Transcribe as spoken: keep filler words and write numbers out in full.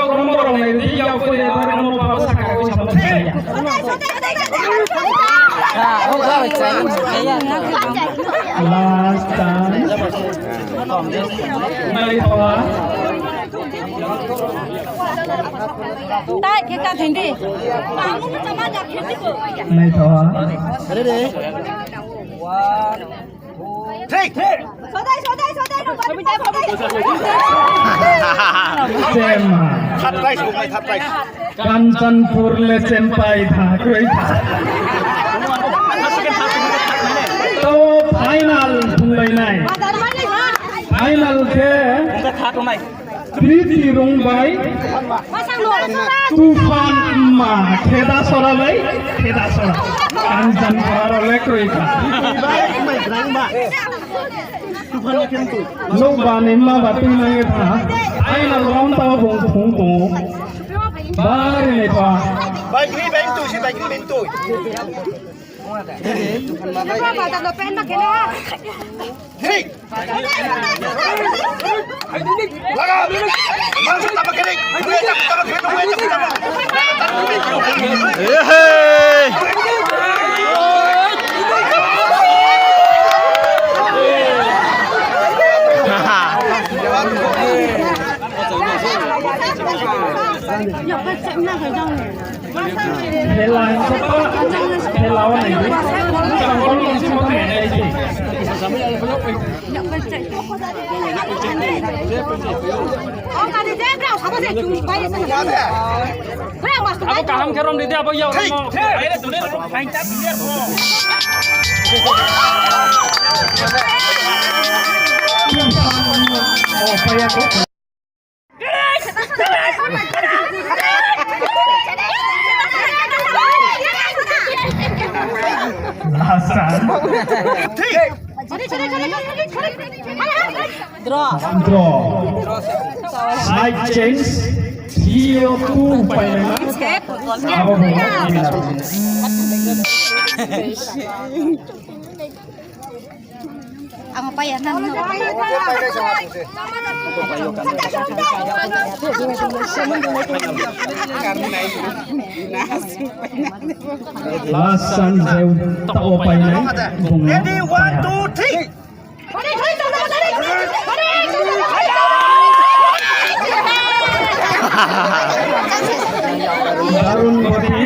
Yau rombo rok nai di, yau koi re, rombo pa sa ka koi sa. Last chance. Nai thawa. Tai khe ka thindi. Nai thawa. Ready? One, two, three. Sodai, sodai, sodai, no, bari, bari, bari. Chema. Third prize, third prize. Kanchanpur le chempai tha, kwrwi tha. To final thunglainai. Final khe Priti Rung bai Tufan Ma Khedasora bai Khedasora. Kanchanpur aro le kwrwi tha. Nokba ni ma ba twi nang tha. Final round ta bung thung tongo. Bari ni pa. Bai gri bai tu si bai gri bai tu. Hey! Khela hingkhe pa, khela o nai di. Chang kol mung simo khe nai di. Abo kaham khe rom di de, abo yau rom. Oh, paya ko. Last chance. Draw. Draw. Side change. Three o two upai nang. Abo bo. Ang paya na no. Last chance, ta o pai nai. Ready, one, two, three. Darun body.